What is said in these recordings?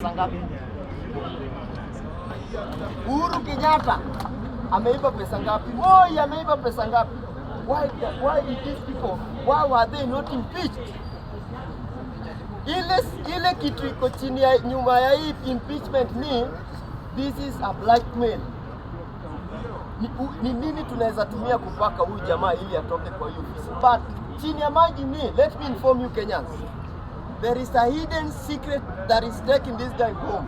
Ngapi? Uhuru Kenyatta ameiba pesa ngapi? Moi ameiba pesa ngapi? Why did these people, why were they not impeached? Ile kitu iko chini ya nyuma ya hii impeachment ni this is a blackmail. Ni nini tunaweza tumia kupaka huyu jamaa ili atoke kwa hiyo ofisi? But chini ya maji ni, let me inform you Kenyans, there is a hidden secret that is taking this guy home.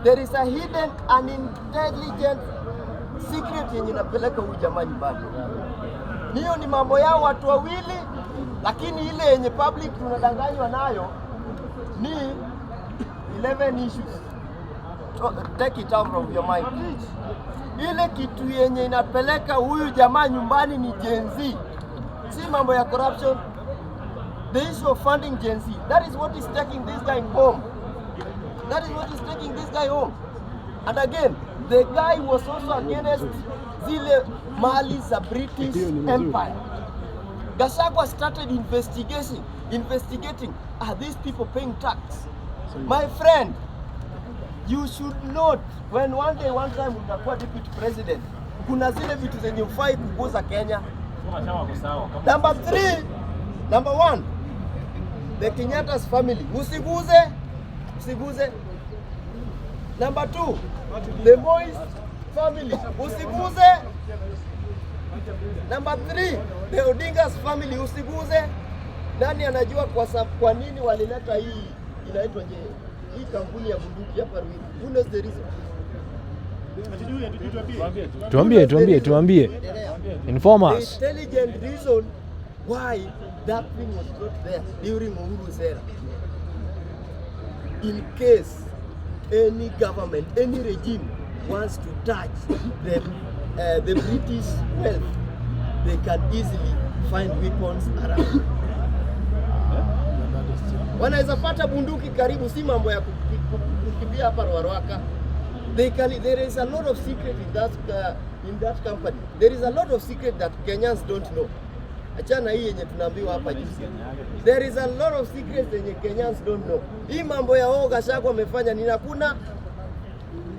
There is a hidden and intelligent secret yenye inapeleka huyu jamaa nyumbani. Hiyo ni mambo yao watu wawili, lakini ile yenye public tunadanganywa nayo ni 11 issues. Take it out of your mind. Ile kitu yenye inapeleka huyu jamaa nyumbani ni Gen Z, si mambo ya corruption. The issue of funding Gen Z, that is what is taking this guy home. That is what is taking this guy home. And again, the guy was also against zile mali za British Empire. Gachagua started investigating, are these people paying tax? My friend, you should note when one day, one time utakuwa deputy president, kuna zile vitu zenye hufai kuguza Kenya. Number three, number one, the Kenyatta's family. Usiguze, usiguze. Number two, the Moi's family. Usiguze. Number three, the Odinga's family. Usiguze. Nani anajua kwa nini walileta hii, inaitwa je, hii kampuni ya bunduki hapa Ruiru? Who knows the reason? Tuambie, tuambie, tuambie. Inform The us. Intelligent reason why that thing was brought there during Uhuru's era. In case any government, any regime wants to touch the British wealth, they can easily find weapons around. Wanaweza pata bunduki karibu, si mambo ya kukimbia hapa Ruaraka. There is a lot of secret in that company. There is a lot of secret that Kenyans don't know. Achana hii yenye tunaambiwa hapa juzi. There is a lot of secrets yenye Kenyans don't know. Hii mambo ya oh, Gachagua amefanya nini? Hakuna.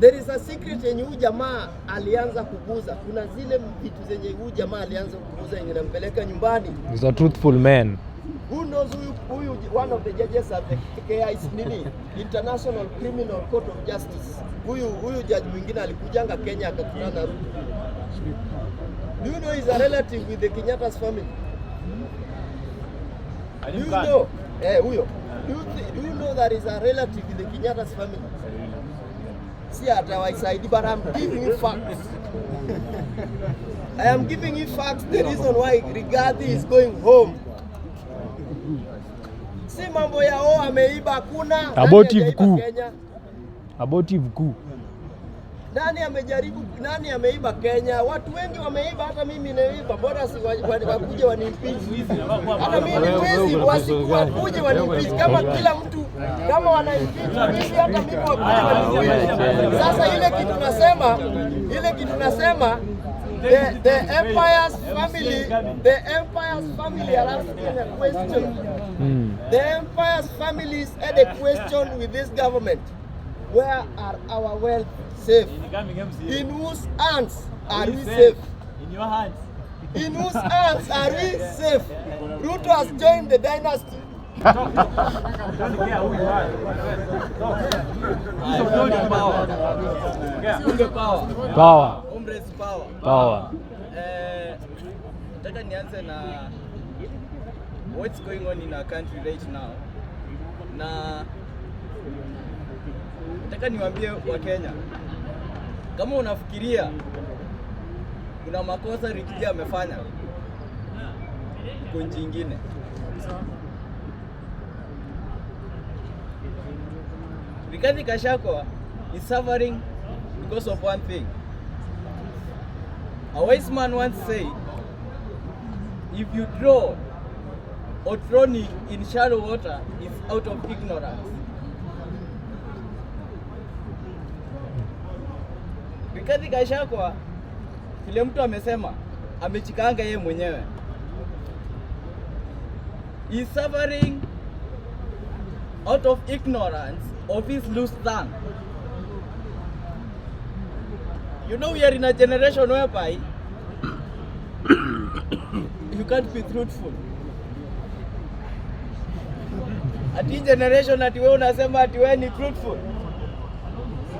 There is a secret yenye huyu jamaa alianza kuguza. Kuna zile vitu zenye huyu jamaa alianza kuguza yenye nampeleka nyumbani. He's a truthful man. Who knows huyu one of the judges at the KIC nini, International Criminal Court of Justice. Huyu judge mwingine alikujanga Kenya akakutana na Ruto. Do you know he's a relative with the Kenyatta's family? Do you know? Eh, huyo. Do you know that is a relative with the Kenyatta's family? Si atawasaidi, but I'm giving you facts. I am giving you facts, the reason why Rigathi is going home. Si mambo ya oh, ameiba, hakuna. Nani Abortive hajaiba coup. Kenya? Abortive coup. Nani amejaribu? Nani ameiba Kenya? Watu wengi wameiba, hata mimi nimeiba. Bora si wakuje waniimpeach. Hata mimi ni mwizi, wakuje waniimpeach. Kama kila mtu kama wana impeach mimi, hata mimi wakuje waniimpeach. Sasa ile kitu nasema, the empire's family are asking a question. The empire's families had a question with this government. Where are our wealth safe? In whose hands are we safe? In your hands. In whose hands are we safe? Ruto has joined the dynasty. Don't care who you are. Power. Bunge power. Power. Hombres power. Power. Nataka nianze na what's going on in our country right now. Na nataka niwaambie Wakenya, kama unafikiria kuna makosa Riggy G amefanya, uko nchi ingine. Rigathi Gachagua is suffering because of one thing. A wise man once said, if you draw or drowning in shallow water is out of ignorance. Rigathi Gachagua, vile mtu amesema, amejikaanga yeye mwenyewe. He is suffering out of ignorance. of his loose tongue. You know we are in a generation whereby you can't be truthful. Ati generation ati wewe unasema ati wewe ni truthful.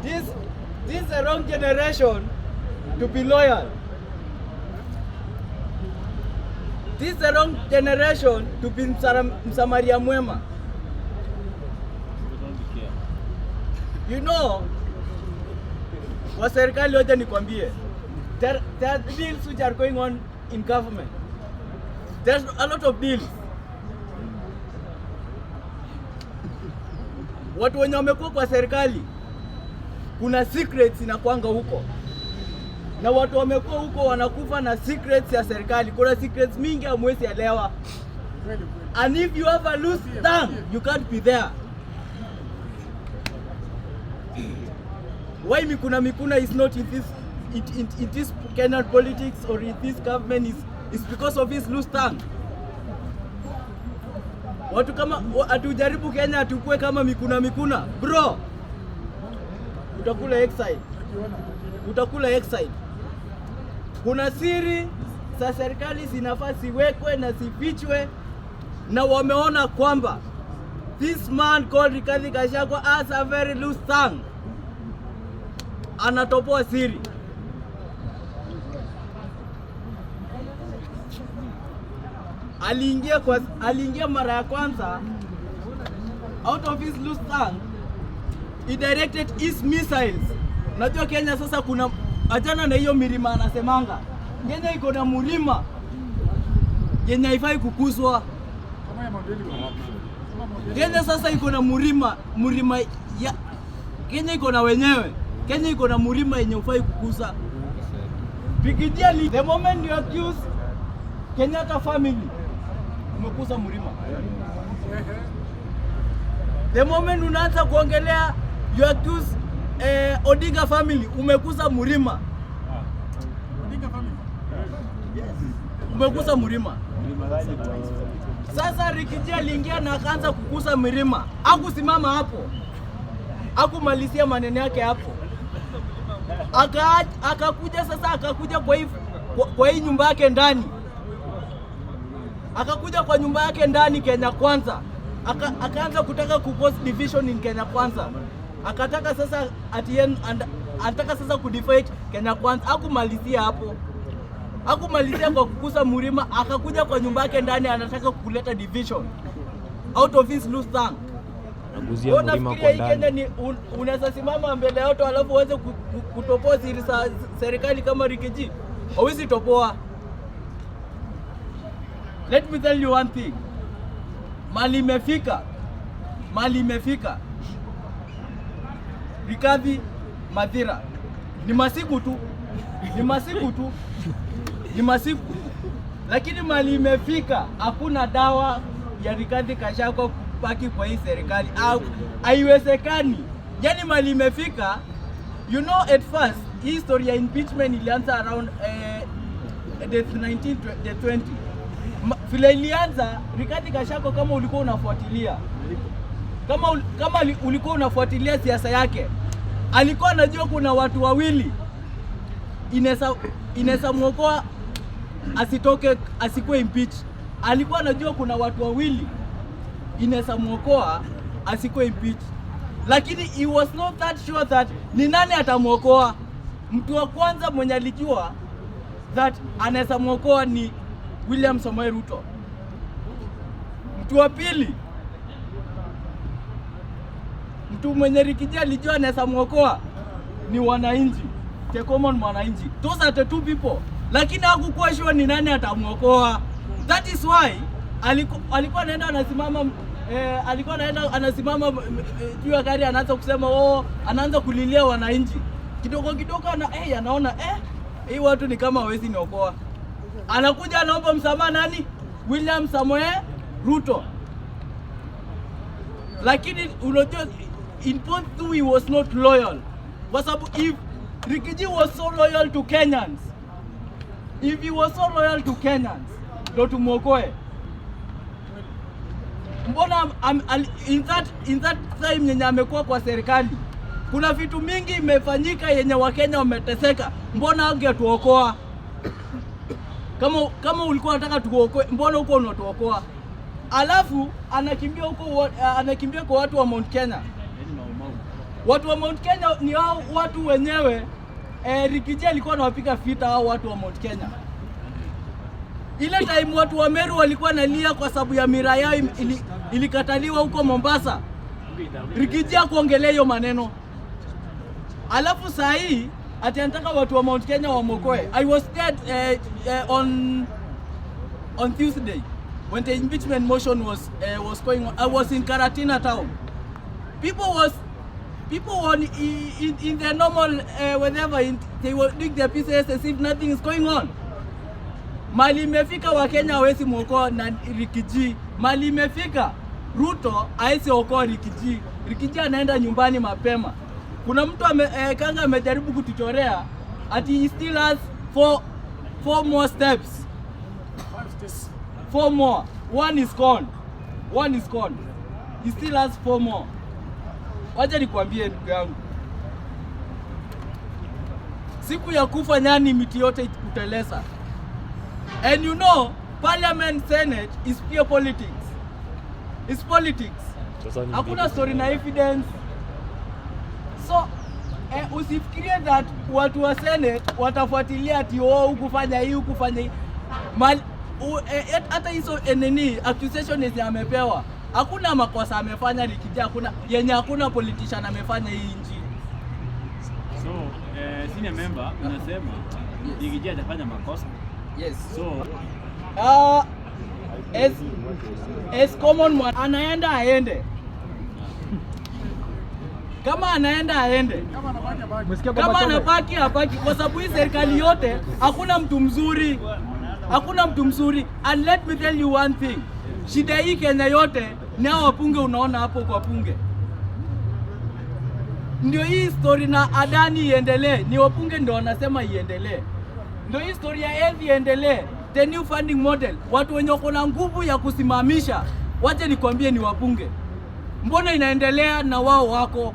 This is a wrong generation to be loyal. This is the wrong generation to be msamaria mwema. You know, kwa serikali hoja nikwambie, there are deals which are going on in government. There's a lot of deals. Watu wenye wamekuwa kwa serikali, kuna secrets inakwanga huko, na watu wamekuwa huko wanakufa na secrets ya serikali. Kuna secrets mingi hamwezi elewa, and if you have a loose tongue you can't be there. Why Mikuna Mikuna is not in this Kenyan politics or in this government is because of his loose tongue. Watu kama hatujaribu Kenya atukue kama Mikuna Mikuna, bro, utakula exile, utakula exile. Kuna siri za serikali zinafaa ziwekwe na zifichwe, na wameona kwamba this man called Rigathi Gachagua has a very loose tongue, anatoboa siri. Aliingia mara ya kwanza, out of his loose tongue he directed his missiles. Unajua Kenya sasa kuna, achana na hiyo milima anasemanga, Kenya iko na mulima yenye haifai kukuzwa. Kenya sasa iko na mulima, mulima ya Kenya iko na wenyewe. Kenya iko na mulima yenye hufai kukuza. Riggy G, the moment you accuse Kenyatta family, umekuza mulima. The moment unaanza kuongelea, you accuse Odinga family, umekuza mulima. Umekuza mulima. Sasa Riggy G aliingia na akaanza kukuza milima. Hakusimama hapo. Hakumalizia maneno yake hapo. Akakuja sasa, akakuja kwa hii nyumba yake ndani. Akakuja kwa nyumba yake ndani Kenya Kwanza. Akaanza kutaka ku cause division in Kenya Kwanza. Akataka sasa at the end and anataka sasa kudivide Kenya Kwanza. Hakumalizia hapo. Hakumalizia kwa kukuza mlima, akakuja kwa nyumba yake ndani anataka kuleta division out of his loose tongue. Naguzia Wewe mlima unafikiria kwa hii Kenya ndani. ni unaweza simama mbele ya watu alafu uanze kutopoa siri za serikali kama Riggy G? Hauwezi topoa. Let me tell you one thing. Mali imefika. Mali imefika. Rigathi Mathira. Ni masiku tu. Ni masiku tu. Ni masiku. Lakini mali imefika, hakuna dawa ya Rigathi Gachagua kubaki kwa hii serikali. Haiwezekani. Yani mali imefika, at first hii story ya impeachment ilianza around the 19 the 20. Vile ilianza Rigathi Gachagua, kama ulikuwa unafuatilia, kama ulikuwa unafuatilia siasa yake, alikuwa anajua kuna watu wawili inaweza muokoa asitoke, asikuwe impeach. Alikuwa anajua kuna watu wawili inaweza muokoa asikuwe impeach, lakini he was not that sure that ni nani atamuokoa. Mtu wa kwanza mwenye alijua that anaweza muokoa ni William Samoei Ruto. Mtu wa pili, mtu mwenye Riggy G alijua anaweza muokoa ni wananchi, the common mwananchi. Those are the two people, lakini hakukuwa sure ni nani atamuokoa. That is why alikuwa anaenda anasimama, alikuwa anaenda anasimama juu ya gari, anaanza kusema, oh, anaanza kulilia wananchi kidogo kidogo, anaona hii watu ni kama hawezi niokoa. Anakuja anaomba msamaha nani? William Samoei Ruto. Lakini unajua in point two he was not loyal, kwa sababu if Riggy G was so loyal to Kenyans, if he was so loyal to Kenyans, ndo tumuokoe. Mbona in that time yenye amekuwa kwa serikali kuna vitu mingi imefanyika yenye Wakenya wameteseka, mbona angetuokoa? Kama ulikuwa unataka tuokoe, mbona huko unatuokoa? Alafu anakimbia huko, anakimbia kwa watu wa Mount Kenya. Watu wa Mount Kenya ni hao watu wenyewe. Riggy G alikuwa anawapiga vita hao watu wa Mount Kenya. Ile time watu wa Meru walikuwa nalia kwa sababu ya miraa yao ilikataliwa huko Mombasa, Riggy G kuongelea hiyo maneno. Alafu saa hii ati anataka watu wa Mount Kenya wamwokoe. I was there on Tuesday when the impeachment motion was going on. I was in Karatina town. People were in their normal whatever they were doing their business as if nothing is going on. Mali imefika Wakenya hawezi mwokoa na Riggy G. Mali imefika Ruto hawezi okoa Riggy G. Riggy G anaenda nyumbani mapema. Kuna mtu Kanga amejaribu kutuchorea ati he still has four more steps. Four more. One is gone. One is gone. He still has four more. Wacha nikwambie, ndugu yangu, siku ya kufa nyani miti yote huteleza. And you know, Parliament, Senate is pure politics. It's politics. Sasa ni Hakuna mbili. story na evidence. So usifikirie that watu wa Senate watafuatilia ati, oh, hukufanya hii, hukufanya hii. Hata hizo nini accusation yenye amepewa, hakuna makosa amefanya Riggy G, hakuna yenye, hakuna politician amefanya hii nchi. So, senior member unasema Riggy G hajafanya makosa. Yes. So, As common man, anaenda aende. Kama anaenda aende, kama anabaki abaki, kwa sababu hii serikali yote hakuna mtu mzuri, hakuna mtu mzuri. And let me tell you one thing, shida hii Kenya yote ni hao wabunge unaona hapo kwa bunge. Ndio hii story na Adani iendelee, ni wabunge ndio wanasema iendelee. Ndio hii story ya health iendelee, the new funding model. Watu wenye wako na nguvu ya kusimamisha, wache nikwambie, ni wabunge. Mbona inaendelea na wao wako?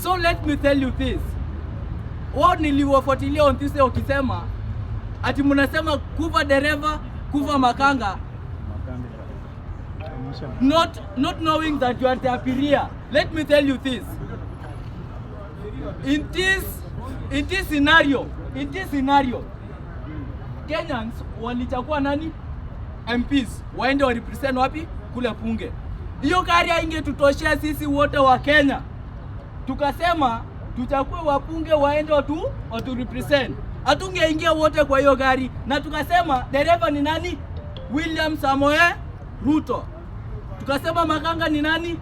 So let me tell you this. Wao niliwafuatilia on Tuesday wakisema ati mnasema kufa dereva, kufa makanga, not knowing that you are the abiria. Let me tell you this. In this scenario, Kenyans walichagua nani? MPs waende wa represent wapi? Kule bunge. Hiyo gari haingetutoshea sisi wote wa Kenya. Tukasema tuchague wabunge waende watu represent. Hatungeingia wote kwa hiyo gari, na tukasema dereva ni nani? William Samoei Ruto. Tukasema makanga ni nani?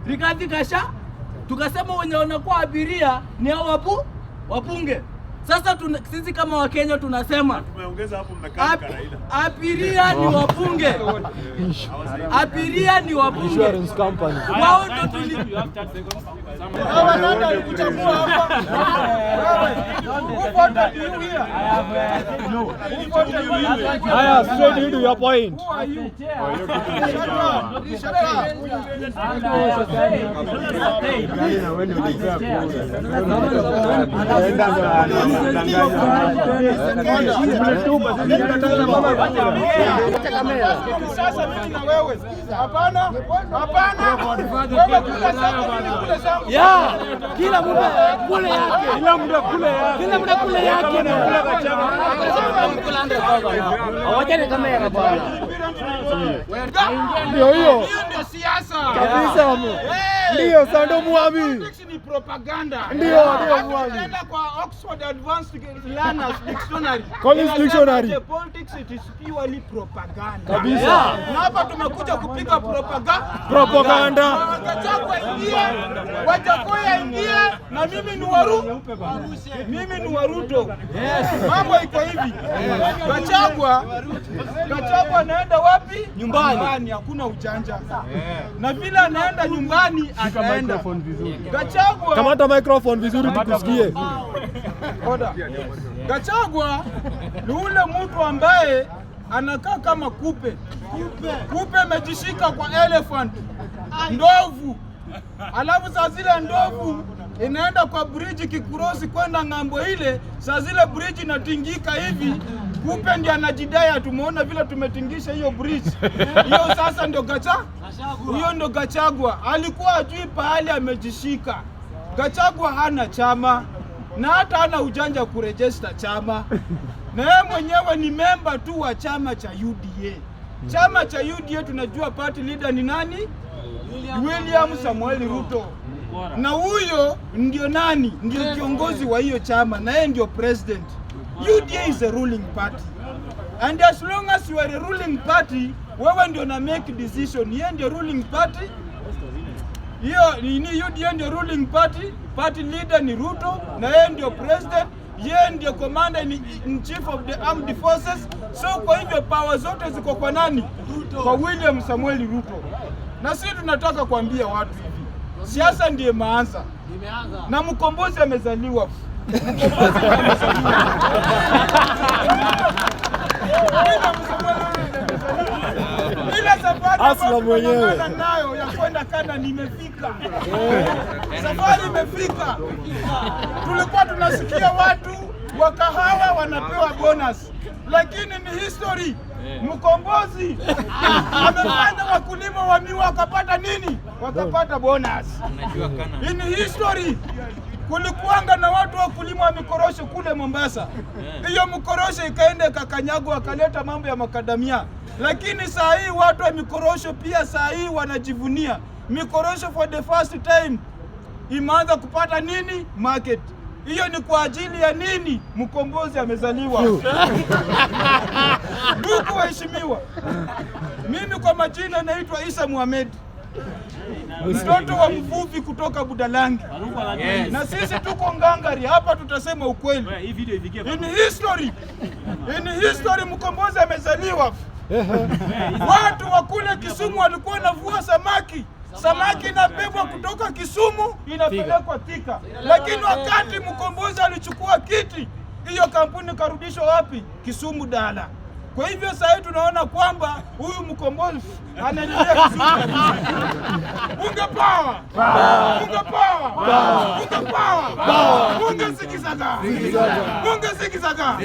Rigathi Gachagua. Tukasema wenye wanakuwa abiria ni hao wabunge. Sasa sisi kama Wakenya tunasema Tumeongeza hapo mechanic Raila. Abiria ni wabunge, abiria ni wabunge. Insurance company. Wao ndo tuli You have 30 seconds. Wewe nani alikuchagua hapa? Wewe. Who voted you here? Who voted you here? Haya, straight into your point. Who are you? Shut up. Shut up. Sasa mimi na wewe. Hapana, hapana. Wewe kula zako, mimi kula zangu. Yeah, kila mtu kule yake. Kila mtu kule yake. Kila mtu kule yake. Hawajani kamera bwana. Ndio hiyo. Hiyo ndio siasa. Kabisa. Eh. Ndio, Sando Muami. Politics ni propaganda. Ndio, ndio, Hata Muami. ukienda kwa Oxford Advanced Learners Dictionary. Collins Inasema Dictionary. the politics, it is purely propaganda. Kabisa. Na hapa tumekuja kupiga propaganda. Propaganda. Gachagua ingie, Wajackoyah ingie, na mimi ni waru, mimi ni wa Ruto. Mambo iko hivi. Gachagua anaenda wapi? Nyumbani. Hakuna ujanja. Na vile anaenda nyumbani, ataenda. Gachagua Kamata microphone vizuri tukusikie. Oda. Gachagua ni ule mtu ambaye anakaa kama kupe. Kupe amejishika kwa elephant, ndovu. Alafu saa zile ndovu inaenda kwa bridge kikurosi kwenda ng'ambo ile, saa zile bridge inatingika hivi, kupe ndiye anajidai, tumeona vile tumetingisha hiyo bridge. Hiyo sasa ndio huyo ndio Gachagua. Alikuwa ajui pahali amejishika. Gachagua hana chama na hata hana ujanja kuregister chama, na yeye mwenyewe ni memba tu wa chama cha UDA. Chama cha UDA tunajua party leader ni nani? William Samuel Ruto, na huyo ndio nani? Ndio kiongozi wa hiyo chama, na yeye ndio president. UDA is a ruling party and as long as you are a ruling party, wewe ndio na make decision. Yeye ndio ruling party hiyo nini, UDA ndio ruling party, party leader ni Ruto na yeye ndio president, yeye ndio commander in chief of the armed forces. So kwa hivyo power zote ziko kwa nani? Kwa William Samuel Ruto. Na sisi tunataka kuambia watu hivi, siasa ndiye imeanza na mkombozi amezaliwa. Mkombozi amezaliwa. William Samuel Ruto amezaliwa. Ile safari Asla ambayo mwenyewe. tumeng'ang'ana nayo ya kwenda Canaan imefika. Safari imefika. Tulikuwa tunasikia watu wa kahawa wanapewa bonus, lakini ni history. Mkombozi amefanya wakulima wa miwa wakapata nini? Wakapata bonus. In history kulikuanga na watu wakulima wa mikorosho kule Mombasa. Hiyo mkorosho ikaenda ikakanyagwa, wakaleta mambo ya makadamia. Lakini saa hii watu wa mikorosho pia saa hii wanajivunia mikorosho, for the first time imeanza kupata nini market. Hiyo ni kwa ajili ya nini? Mkombozi amezaliwa. Ndugu waheshimiwa, mimi kwa majina naitwa Isa Muhamed, mtoto wa mvuvi kutoka Budalangi, na sisi tuko ngangari hapa, tutasema ukweli. Hii video ifikie In history mkombozi amezaliwa. Watu wa kule Kisumu walikuwa wanavua samaki, samaki inabebwa kutoka Kisumu inapelekwa Thika, lakini wakati mkombozi alichukua kiti, hiyo kampuni ikarudishwa wapi? Kisumu Dala. Kwa hivyo sasa hivi tunaona kwamba huyu mkombozi anaendelea Kisumu kabisa. Bunge power! Bunge power! Bunge power! Bunge zikizaga! Bunge zikizaga!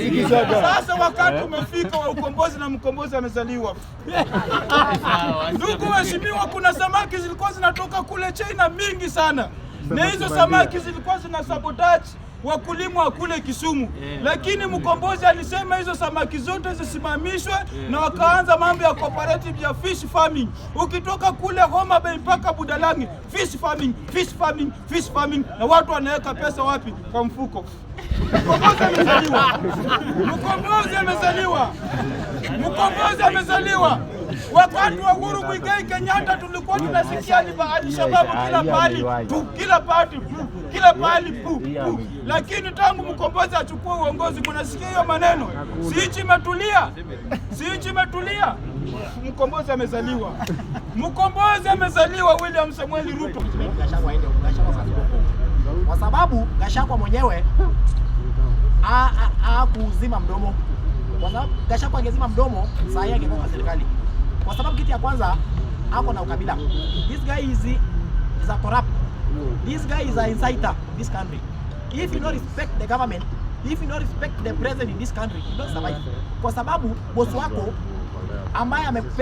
Sasa wakati umefika wa ukombozi na mkombozi amezaliwa. Ndugu waheshimiwa, kuna samaki zilikuwa zinatoka kule China mingi sana, na hizo samaki zilikuwa zina sabotage wakulima wa kule Kisumu, lakini mkombozi alisema hizo samaki zote zisimamishwe, na wakaanza mambo ya cooperative ya fish farming. Ukitoka kule Homa Bay mpaka Budalangi, fish farming, fish farming, fish farming, na watu wanaweka pesa wapi? Kwa mfuko. Mkombozi amezaliwa, mkombozi amezaliwa, mkombozi amezaliwa. Wakati wa Uhuru Muigai Kenyatta tulikuwa tunasikia Alshababu kila pahali tu, kila pahali pu, kila pahali pu, pu. Lakini tangu mkombozi achukue uongozi, mnasikia hiyo maneno? Si nchi imetulia, si nchi imetulia. Mkombozi amezaliwa, mkombozi amezaliwa, William Samuel Ruto. Gachagua aende, Gachagua must go home. Kwa sababu Gachagua mwenyewe hakuzima mdomo, kwa sababu Gachagua angezima mdomo saa hii angekuwa kwa serikali, kwa sababu kitu ya kwanza ako na ukabila. This guy is a corrupt. This guy is a inciter in this country. If you don't respect the government, if you don't respect the president in this country, you don't survive. Kwa sababu boss wako ambaye ame